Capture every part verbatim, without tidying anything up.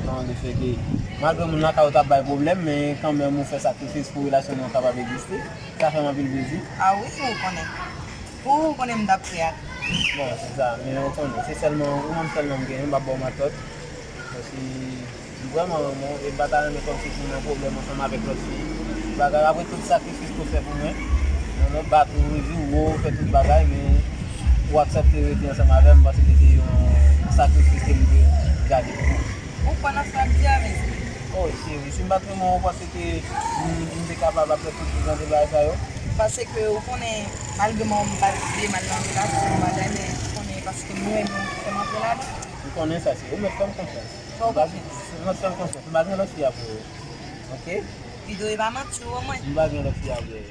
Le fè ke malgre moun lakay ou t ap bay pwoblèm, men kanmenm ou fè sakrifis pou relasyon nou kapab egziste. Sa fè m anpil plezi. A wi, ou konnen. Ou konnen m t ap prè a. Bon, se sa, men ou konnen, se sèlman ou menm sèlman m genyen, m p ap ba w matant. Paske m vrèman renmen w, e m pa ta renmen kòmsi pou w nan pwoblèm ansanm avèk lòt fi. Bagay, apre tout sakrifis ke w fè pou mwen, nan lòt bat ou, joure w, fè tout bagay, men ou aksepte rete ansanm avè m, m panse ke se yon sakrifis ke m te gade pou ou. Ou kwè nan sa w ap di a, Messi? Oh, cheri, si m pa t renmen w, ou panse ke m, m te kapab ap fè tout jan de bagay sa yo? Paske ou konnen, malgre mwen, m pa t vle m al nan relasyon, bagay, men ou konnen, paske m renmen w, fè m antre ladan. M konnen sa, cheri. Ou mèt fè m konfyans. Fè w konfyans. Ou mèt fè m konfyans. M pa gen lòt fi apre ou. Oke? Pido e pa manti w, mwen. M pa gen lòt fi apre ou.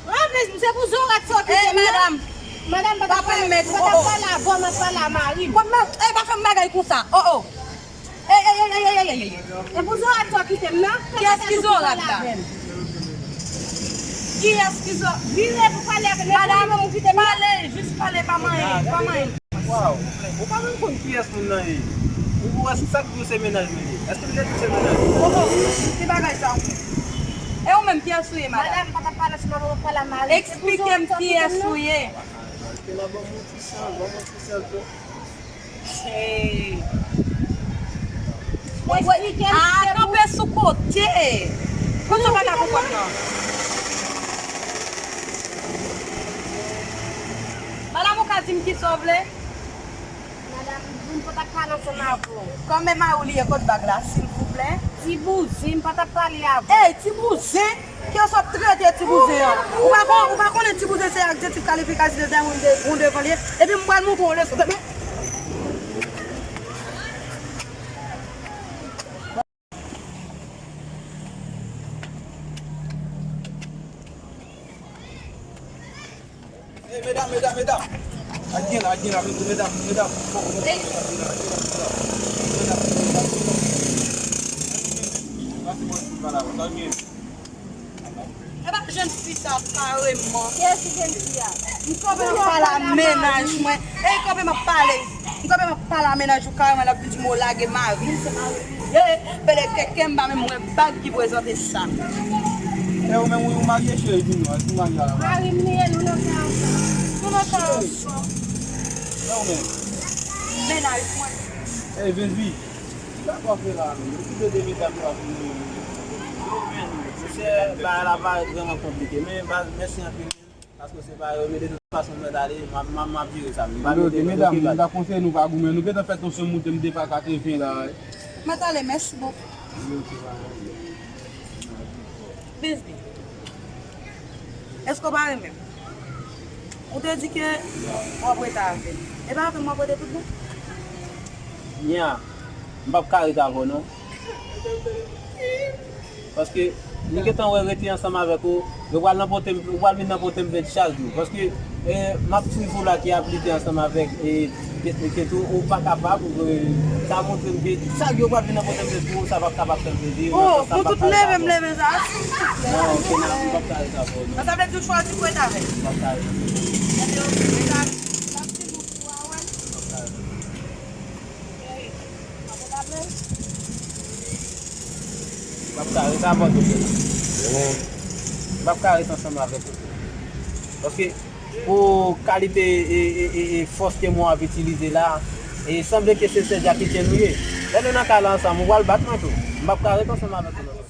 Ah, men se pou zorat sa w kite m nan. Madam, pa ta pale, pa ta pale avè m, ap pale a mari m. Bon, men, e pa fè m bagay konsa. Oh, oh. Ey, ey, ey, ey, ey, ey, ey. E pou zorat sa w kite m nan. Kiyès ki zorat la? Kiyès ki zo-, vire pou pale avè m. Madam, pale, jis pale, pa manyen, pa manyen. Waw, ou pa menm konn kiyès moun nan ye. Ou wè sak di w se mennaj mwen ye. Èske m te di w se mennaj mwen? Oh, oh, ki bagay sa w fè? E ou menm, kiyès ou ye, madam? Madam, pa ta pale sou mwen, pale a mari m. Eksplike m kiyès ou ye. Ke la ban mwen ti san, ban mwen ti san tou. Hey. Mwen eksplike m. Ah, kanpe sou kote. Konsa pa ka konprann nan. Madam, ou ka di m kisa w vle? Madam, m pa t ap pale ansanm avè w. Kòman mari w li ye, kot bag la, silvouplè? Ti bouzen, m pa t ap pale avè w. Ey, ti bouzen? Kiyès w ap trete ti bouzen an? Ou pa kon-, ou pa konnen ti bouzen se adjektif kalifikatif de yon de, yon devan li ye? Epi m pral montre w leson. Tande. Ey, medam, medam, medam. Al gen la, al gen la, medam, medam. Bon, bon, medam, medam, medam. Medam, medam, medam. Pase mwen sou la, sa gen. E pa jèn fi sa kareman. Kiyès ki jèn fi a? M kanpe m ap pale a mennaj mwen. Ey, kanpe m ap pale. M kanpe m ap pale a mennaj ou kareman, l ap vin di m ou lage mari m. Ye, bèl e kèkè m pa menm wè bag ki prezante sa. E ou menm, ou marye, cheri, di nou, èske ou marye a la? Mari m li ye, nou nan kay ansanm. Nou nan kay ansanm. E ou menm? Mennaj mwen. Ey, baby, kisa w ap fè la menm? Kite de medam yo ap vini. Mesye, bagay la parèt vrèman konplike, men baz, mèsi anpil. Paske se pa yo, men de tout fason, mwen t ale, m ap, m ap, m ap jere sa. M pa mete nan medam, m ta konseye nou pa goumen. Nou gentan fè tansyon moute m depa katreven la. Mwen t ale, mèsi bokou. Bisbi, èske w pa renmen m? Ou te di ke w ap rete avè m. E pa avè m w ap rete tout bon? Nya, m p ap ka rete avè w non. Paske nou gentan wè rete ansanm avèk ou, yo pral nan pote m, ou pral vin nan pote m plent chak jou. Paske, e, m ap swiv ou la ki ap lite ansanm avèk, e, ke, ke tou, ou pa kapab, e, sa montre m ke chak jou ou pral vin nan pote m plent pou ou, sa p ap kapab fè m plezi. Oh, pou tout leve m leve sa, silvouplè. Non, Kena, m p ap ka rete avè w non. Sa vle di ou chwazi pou rete avè m? M p ap ka rete. Ebyen, oke, rete avè m. M ap di nou pou a wè. M p ap ka rete. M p ap ka rete avè w toujou. M p ap ka rete ansanm avèk ou. Paske pou kalite e, e, e, e fòs ke mwen ap itilize la, e sanble ke se sèl dja ki tyen nou ye. Lè nou nan kay la ansanm, ou pral bat mwen tou. M p ap ka rete ansanm avèk ou non.